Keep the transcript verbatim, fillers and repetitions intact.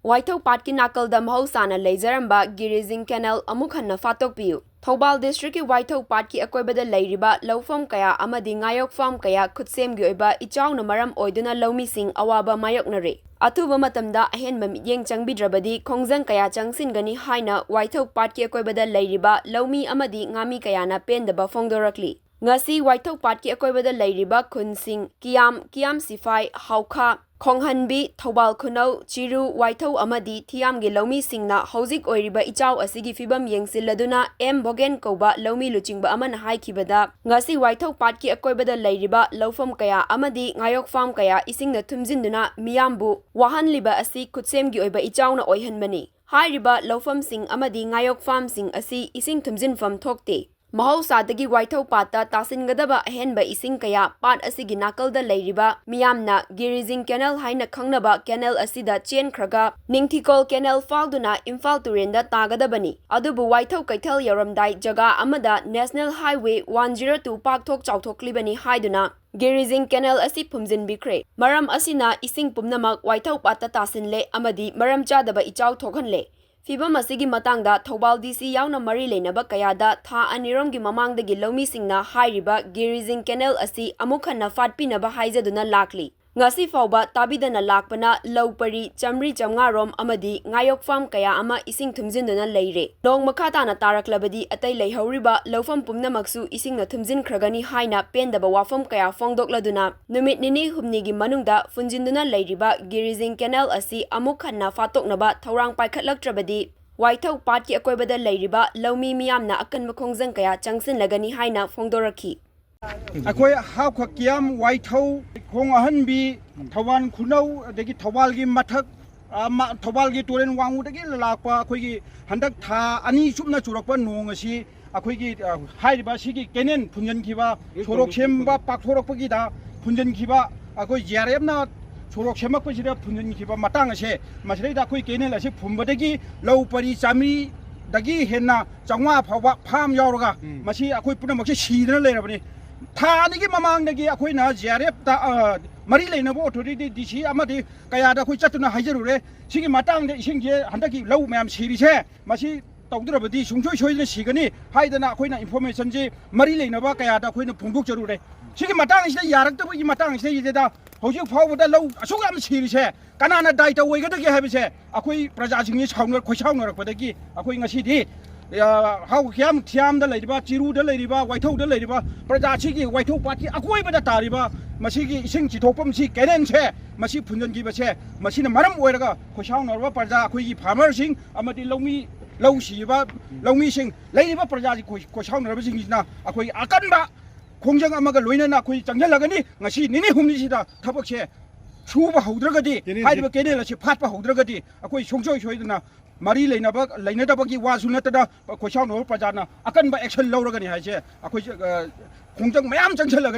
ꯋꯥꯏꯊꯧ ꯄꯥꯠꯀꯤ ꯅꯥꯀꯜꯗ ꯃꯍꯧꯁꯥꯅ ꯂꯩꯖꯔꯝꯕ ꯒꯤꯔꯤꯖꯤꯡ ꯀꯦꯅꯦꯜ ꯑꯃꯨꯛ ꯍꯟꯅ ꯐꯥꯠꯇꯣꯛꯄꯤꯌꯨ꯫ ꯊꯧꯕꯥꯜ ꯗꯤꯁꯇ꯭ꯔꯤꯛꯀꯤ ꯋꯥꯏꯊꯧ ꯄꯥꯠꯀꯤ ꯑꯀꯣꯏꯕꯗ ꯂꯩꯔꯤꯕ ꯂꯧꯐꯝ ꯀꯌꯥ ꯑꯃꯗꯤ ꯉꯥꯌꯣꯛ ꯐꯥꯝ ꯀꯌꯥ ꯈꯨꯠꯁꯦꯝꯒꯤ ꯑꯣꯏꯕ ꯏꯆꯥꯎꯅ ꯃꯔꯝ ꯑꯣꯏꯗꯨꯅ ꯂꯧꯃꯤꯁꯤꯡ ꯑꯋꯥꯕ ꯃꯥꯌꯣꯛꯅꯔꯦ꯫ ꯑꯊꯨꯕ ꯃꯇꯝꯗ ꯑꯍꯦꯟꯕ ꯃꯤꯠꯌꯦꯡ ꯆꯪꯕꯤꯗ꯭ꯔꯕꯗꯤ ꯈꯣꯡꯖꯪ ꯀꯌꯥ ꯆꯪꯁꯤꯟꯒꯅꯤ ꯍꯥꯏꯅ ꯋꯥꯏꯊꯧ ꯄꯥꯠꯀꯤ ꯑꯀꯣꯏꯕꯗ ꯂꯩꯔꯤꯕ ꯂꯧꯃꯤ ꯑꯃꯗꯤ ꯉꯥꯃꯤ ꯀꯌꯥꯅ ꯄꯦꯟꯗꯕ ꯐꯣꯡꯗꯣꯔꯛꯂꯤ꯫ ꯉꯁꯤ ꯋꯥꯏꯊꯧ ꯄꯥꯠꯀꯤ ꯑꯀꯣꯏꯕꯗ ꯂꯩꯔꯤꯕ ꯈꯨꯟꯁꯤꯡ ꯀꯤꯌꯥꯝ, ꯀꯤꯌꯥꯝ ꯁꯤꯐꯥꯏ, ꯍꯥꯎꯈꯥ, ꯈꯣꯡꯍꯟꯕꯤ, ꯊꯧꯕꯥꯜ ꯈꯨꯅꯧ, ꯆꯤꯔꯨ, ꯋꯥꯏꯊꯧ ꯑꯃꯗꯤ ꯊꯤꯌꯥꯝꯒꯤ ꯂꯧꯃꯤꯁꯤꯡꯅ ꯍꯧꯖꯤꯛ ꯑꯣꯏꯔꯤꯕ ꯏꯆꯥꯎ ꯑꯁꯤꯒꯤ ꯐꯤꯕꯝ ꯌꯦꯡꯁꯤꯜꯂꯗꯨꯅ ꯑꯦꯝ ꯚꯣꯒꯦꯟ ꯀꯧꯕ ꯂꯧꯃꯤ ꯂꯨꯆꯤꯡꯕ ꯑꯃꯅ ꯍꯥꯏꯈꯤꯕꯗ, ꯉꯁꯤ ꯋꯥꯏꯊꯧ ꯄꯥꯠꯀꯤ ꯑꯀꯣꯏꯕꯗ ꯂꯩꯔꯤꯕ ꯂꯧꯐꯝ ꯀꯌꯥ ꯑꯃꯗꯤ ꯉꯥꯌꯣꯛ ꯐꯥꯝ ꯀꯌꯥ ꯏꯁꯤꯡꯅ ꯊꯨꯝꯖꯤꯟꯗꯨꯅ ꯃꯤꯌꯥꯝꯕꯨ ꯋꯥꯍꯟꯂꯤꯕ ꯑꯁꯤ ꯈꯨꯠꯁꯦꯝꯒꯤ ꯑꯣꯏꯕ ꯏꯆꯥꯎꯅ ꯑꯣꯏꯍꯟꯕꯅꯤ꯫ ꯍꯥꯏꯔꯤꯕ ꯂꯧꯐꯝꯁꯤꯡ ꯑꯃꯗꯤ ꯉꯥꯌꯣꯛ ꯐꯥꯝꯁꯤꯡ ꯑꯁꯤ ꯏꯁꯤꯡ ꯊꯨꯝꯖꯤꯟꯐꯝ ꯊꯣꯛꯇꯦ꯫ ꯃꯍꯧꯁꯥꯗꯒꯤ ꯋꯥꯏꯊꯧ ꯄꯥꯠꯇ ꯇꯥꯁꯤꯟꯒꯗꯕ ꯑꯍꯦꯟꯕ ꯏꯁꯤꯡ ꯀꯌꯥ ꯄꯥꯠ ꯑꯁꯤꯒꯤ ꯅꯥꯀꯜꯗ ꯂꯩꯔꯤꯕ ꯃꯤꯌꯥꯝꯅ ꯒꯤꯔꯤꯖꯤꯡ ꯀꯦꯅꯦꯜ ꯍꯥꯏꯅ ꯈꯪꯅꯕ ꯀꯦꯅꯦꯜ ꯑꯁꯤꯗ ꯆꯦꯟꯈ꯭ꯔꯒ ꯅꯤꯡꯊꯤꯀꯣꯜ ꯀꯦꯅꯦꯜ ꯐꯥꯎꯗꯨꯅ ꯏꯝꯐꯥꯜ ꯇꯨꯔꯦꯟꯗ ꯇꯥꯒꯗꯕꯅꯤ꯫ ꯑꯗꯨꯕꯨ ꯋꯥꯏꯊꯧ ꯀꯩꯊꯦꯜ ꯌꯧꯔꯝꯗꯥꯏ ꯖꯒꯥ ꯑꯃꯗ national highway one zero two ꯄꯥꯛꯊꯣꯛ ꯆꯥꯎꯊꯣꯛꯂꯤꯕꯅꯤ ꯍꯥꯏꯗꯨꯅ ꯒꯤꯔꯤꯖꯤꯡ ꯀꯦꯅꯦꯜ ꯑꯁꯤ ꯐꯨꯝꯖꯤꯟꯕꯤꯈ꯭ꯔꯦ꯫ ꯃꯔꯝ ꯑꯁꯤꯅ ꯏꯁꯤꯡ ꯄꯨꯝꯅꯃꯛ ꯋꯥꯏꯊꯧ ꯄꯥꯠꯇ ꯇꯥꯁꯤꯜꯂꯦ ꯑꯃꯗꯤ ꯃꯔꯝ ꯆꯥꯗꯕ ꯏꯆꯥꯎ ꯊꯣꯛꯍꯜꯂꯦ꯫ ꯐꯤꯚꯝ ꯑꯁꯤꯒꯤ ꯃꯇꯥꯡꯗ ꯊꯧꯕꯥꯜ ꯗꯤ ꯁꯤ ꯌꯥꯎꯅ ꯃꯔꯤ ꯂꯩꯅꯕ ꯀꯌꯥꯗ ꯊꯥ ꯑꯅꯤꯔꯣꯝꯒꯤ ꯃꯃꯥꯡꯗꯒꯤ ꯂꯧꯃꯤꯁꯤꯡꯅ ꯍꯥꯏꯔꯤꯕ ꯒꯤꯔꯤꯖꯤꯡ ꯀꯦꯅꯦꯜ ꯑꯁꯤ ꯑꯃꯨꯛ ꯍꯟꯅ ꯐꯥꯠꯄꯤꯅꯕ ꯍꯥꯏꯖꯗꯨꯅ ꯂꯥꯛꯂꯤ꯫ ꯉꯁꯤ ꯐꯥꯎꯕ ꯇꯥꯕꯤꯗꯅ ꯂꯥꯛꯄꯅ ꯂꯧ ꯄꯔꯤ ꯆꯥꯃꯔꯤ ꯆꯥꯃꯉꯥ ꯔꯣꯝ ꯑꯃꯗꯤ ꯉꯥꯌꯣꯛ ꯐꯥꯝ ꯀꯌꯥ ꯑꯃ ꯏꯁꯤꯡ ꯊꯨꯝꯖꯤꯟꯗꯨꯅ ꯂꯩꯔꯦ꯫ ꯅꯣꯡ ꯃꯈꯥ ꯇꯥꯅ ꯇꯥꯔꯛꯂꯕꯗꯤ ꯑꯇꯩ ꯂꯩꯍꯧꯔꯤꯕ ꯂꯧꯐꯝ ꯄꯨꯝꯅꯃꯛꯁꯨ ꯏꯁꯤꯡꯅ ꯊꯨꯝꯖꯤꯟꯈ꯭ꯔꯒꯅꯤ ꯍꯥꯏꯅ ꯄꯦꯟꯗꯕ ꯋꯥꯐꯝ ꯀꯌꯥ ꯐꯣꯡꯗꯣꯛꯂꯗꯨꯅ ꯅꯨꯃꯤꯠ ꯅꯤꯅꯤ ꯍꯨꯝꯅꯤꯒꯤ ꯃꯅꯨꯡꯗ ꯐꯨꯟꯖꯤꯟꯗꯨꯅ ꯂꯩꯔꯤꯕ ꯒꯤꯔꯤꯖꯤꯡ ꯀꯦꯅꯦꯜ ꯑꯁꯤ ꯑꯃꯨꯛ ꯍꯟꯅ ꯐꯥꯠꯇꯣꯛꯅꯕ ꯊꯧꯔꯥꯡ ꯄꯥꯏꯈꯠꯂꯛꯇ꯭ꯔꯕꯗꯤ ꯋꯥꯏꯊꯧ ꯄꯥꯠꯀꯤ ꯑꯀꯣꯏꯕꯗ ꯂꯩꯔꯤꯕ ꯂꯧꯃꯤ ꯃꯤꯌꯥꯝꯅ ꯑꯀꯟꯕ ꯈꯣꯡꯖꯪ ꯀꯌꯥ ꯆꯪꯁꯤꯜꯂꯒꯅꯤ ꯍꯥꯏꯅ ꯐꯣꯡꯗꯣꯔꯛꯈꯤ꯫ ꯑꯩꯈꯣꯏ ꯍꯥꯎꯈ ꯀꯤꯌꯥꯝ, ꯋꯥꯏꯊꯧ, ꯈꯣꯡ ꯑꯍꯟꯕꯤ, ꯊꯧꯕꯥꯜ ꯈꯨꯅꯧ, ꯑꯗꯒꯤ ꯊꯧꯕꯥꯜꯒꯤ ꯃꯊꯛ, ꯑ, ꯃ-, ꯊꯧꯕꯥꯜꯒꯤ ꯇꯨꯔꯦꯜ ꯋꯥꯡꯃꯗꯒꯤ ꯂꯥꯛꯄ ꯑꯩꯈꯣꯏꯒꯤ ꯍꯟꯗꯛ ꯊꯥ ꯑꯅꯤ ꯆꯨꯞꯅ ꯆꯨꯔꯛꯄ ꯅꯣꯡ ꯑꯁꯤ ꯑꯩꯈꯣꯏꯒꯤ, ꯑ, ꯍꯥꯏꯔꯤꯕ ꯁꯤꯒꯤ ꯀꯦꯅꯦꯜ ꯐꯨꯟꯖꯤꯟꯈꯤꯕ, ꯁꯣꯔꯣꯛ ꯁꯦꯝꯕ ꯄꯥꯛꯊꯣꯔꯛꯄꯒꯤꯗ ꯐꯨꯟꯖꯤꯟꯈꯤꯕ, ꯑꯩꯈꯣꯏ ꯖꯤ ꯑꯥꯔ ꯑꯦꯐꯅ ꯁꯣꯔꯣꯛ ꯁꯦꯝꯃꯛꯄꯁꯤꯗ ꯐꯨꯟꯖꯤꯟꯈꯤꯕ ꯃꯇꯥꯡ ꯑꯁꯦ, ꯃꯁꯤꯗꯩꯗ ꯑꯩꯈꯣꯏ ꯀꯦꯅꯦꯜ ꯑꯁꯤ ꯐꯨꯝꯕꯗꯒꯤ ꯂꯧ ꯄꯔꯤ ꯆꯥꯃꯔꯤꯗꯒꯤ ꯍꯦꯟꯅ ꯆꯥꯝꯃꯉꯥ ꯐꯥꯎꯕ ꯐꯥꯝ ꯌꯥꯎꯔꯒ ꯎꯝ꯫ ꯃꯁꯤ ꯑꯩꯈꯣꯏ ꯄꯨꯝꯅꯃꯛꯁꯦ ꯁꯤꯗꯅ ꯂꯩꯔꯕꯅꯤ꯫ ꯊꯥ ꯑꯅꯤꯒꯤ ꯃꯃꯥꯡꯗꯒꯤ ꯑꯩꯈꯣꯏꯅ ꯖꯤ ꯑꯥꯔ ꯑꯦꯐꯇ, ꯑ, ꯃꯔꯤ ꯂꯩꯅꯕ ꯑꯣꯊꯣꯔꯤꯇꯤ, ꯗꯤ ꯁꯤ ꯑꯃꯗꯤ ꯀꯌꯥꯗ ꯑꯩꯈꯣꯏ ꯆꯠꯇꯨꯅ ꯍꯥꯏꯖꯔꯨꯔꯦ꯫ ꯁꯤꯒꯤ ꯃꯇꯥꯡꯗ ꯏꯁꯤꯡꯁꯦ ꯍꯟꯗꯛꯀꯤ ꯂꯧ ꯃꯌꯥꯝ ꯁꯤꯔꯤꯁꯦ ꯃꯁꯤ ꯇꯧꯗ꯭ꯔꯕꯗꯤ ꯁꯨꯡꯁꯣꯏ ꯁꯣꯏꯗꯅ ꯁꯤꯒꯅꯤ ꯍꯥꯏꯗꯅ ꯑꯩꯈꯣꯏꯅ ꯏꯟꯐꯣꯔꯃꯦꯁꯟꯁꯤ ꯃꯔꯤ ꯂꯩꯅꯕ ꯀꯌꯥꯗ ꯑꯩꯈꯣꯏꯅ ꯐꯣꯡꯗꯣꯛꯆꯔꯨꯔꯦ꯫ ꯁꯤꯒꯤ ꯃꯇꯥꯡꯁꯤꯗ ꯌꯥꯔꯛꯇꯕꯒꯤ ꯃꯇꯥꯡꯁꯤꯗꯩꯗ ꯍꯧꯖꯤꯛ ꯐꯥꯎꯕꯗ ꯂꯧ ꯑꯁꯨꯛ ꯌꯥꯝ ꯁꯤꯔꯤꯁꯦ ꯀꯅꯥꯅ ꯗꯥꯏꯇ ꯑꯣꯏꯒꯗꯒꯦ ꯍꯥꯏꯕꯁꯦ ꯑꯩꯈꯣꯏ ꯄ꯭ꯔꯖꯥꯁꯤꯡꯁꯤ ꯁꯥꯎꯅ-, ꯈꯣꯏꯁꯥꯎꯅꯔꯛꯄꯗꯒꯤ ꯑꯩꯈꯣꯏ ꯉꯁꯤꯗꯤ, ꯑ, ꯍꯥꯎ ꯈꯤꯌꯥꯝ ꯊꯤꯌꯥꯝꯗ ꯂꯩꯔꯤꯕ, ꯆꯤꯔꯨꯗ ꯂꯩꯔꯤꯕ, ꯋꯥꯏꯊꯧꯗ ꯂꯩꯔꯤꯕ ꯄ꯭ꯔꯖꯥꯁꯤꯒꯤ, ꯋꯥꯏꯊꯧ ꯄꯥꯠꯀꯤ ꯑꯀꯣꯏꯕꯗ ꯇꯥꯔꯤꯕ ꯃꯁꯤꯒꯤ ꯏꯁꯤꯡ ꯆꯤꯊꯣꯛꯐꯝꯁꯤ, ꯀꯦꯅꯦꯜꯁꯦ ꯃꯁꯤ ꯐꯨꯟꯖꯟꯈꯤꯕꯁꯦ, ꯃꯁꯤꯅ ꯃꯔꯝ ꯑꯣꯏꯔꯒ ꯈꯣꯏꯁꯥꯎꯅꯔꯕ ꯄ꯭ꯔꯖꯥ, ꯑꯩꯈꯣꯏꯒꯤ ꯐꯥꯔꯃꯔꯁꯤꯡ ꯑꯃꯗꯤ ꯂꯧꯃꯤ, ꯂꯧ ꯁꯤꯕ ꯂꯧꯃꯤꯁꯤꯡ, ꯂꯩꯔꯤꯕ ꯄ꯭ꯔꯖꯥꯁꯤ ꯈꯣꯏ-, ꯈꯣꯏꯁꯥꯎꯅꯔꯕꯁꯤꯡꯁꯤꯅ ꯑꯩꯈꯣꯏ ꯑꯀꯟꯕ ꯈꯣꯡꯖꯪ ꯑꯃꯒ ꯂꯣꯏꯅꯅ ꯑꯩꯈꯣꯏ ꯆꯪꯁꯤꯜꯂꯒꯅꯤ꯫ ꯉꯁꯤ ꯅꯤꯅꯤ ꯍꯨꯝꯅꯤꯁꯤꯗ ꯊꯕꯛꯁꯦ ꯁꯨꯕ ꯍꯧꯗ꯭ꯔꯒꯗꯤ, ꯀꯦꯅꯦꯜꯁꯤ ꯍꯥꯏꯔꯤꯕ ꯀꯦꯅꯦꯜ ꯑꯁꯤ ꯐꯥꯠꯄ ꯍꯧꯗ꯭ꯔꯒꯗꯤ ꯑꯩꯈꯣꯏ ꯁꯨꯡꯁꯣꯏ ꯁꯣꯏꯗꯅ ꯃꯔꯤ ꯂꯩꯅꯕ, ꯂꯩꯅꯗꯕꯒꯤ ꯋꯥꯁꯨ ꯅꯠꯇꯅ ꯈꯣꯏꯁꯥꯎꯅꯕ ꯄ꯭ꯔꯖꯥꯅ ꯑꯀꯟꯕ ꯑꯦꯛꯁꯟ ꯂꯧꯔꯒꯅꯤ ꯍꯥꯏꯁꯦ ꯑꯩꯈꯣꯏ, ꯑ, ꯈꯣꯡꯖꯪ ꯃꯌꯥꯝ ꯆꯪꯁꯤꯜꯂꯒꯅꯤ꯫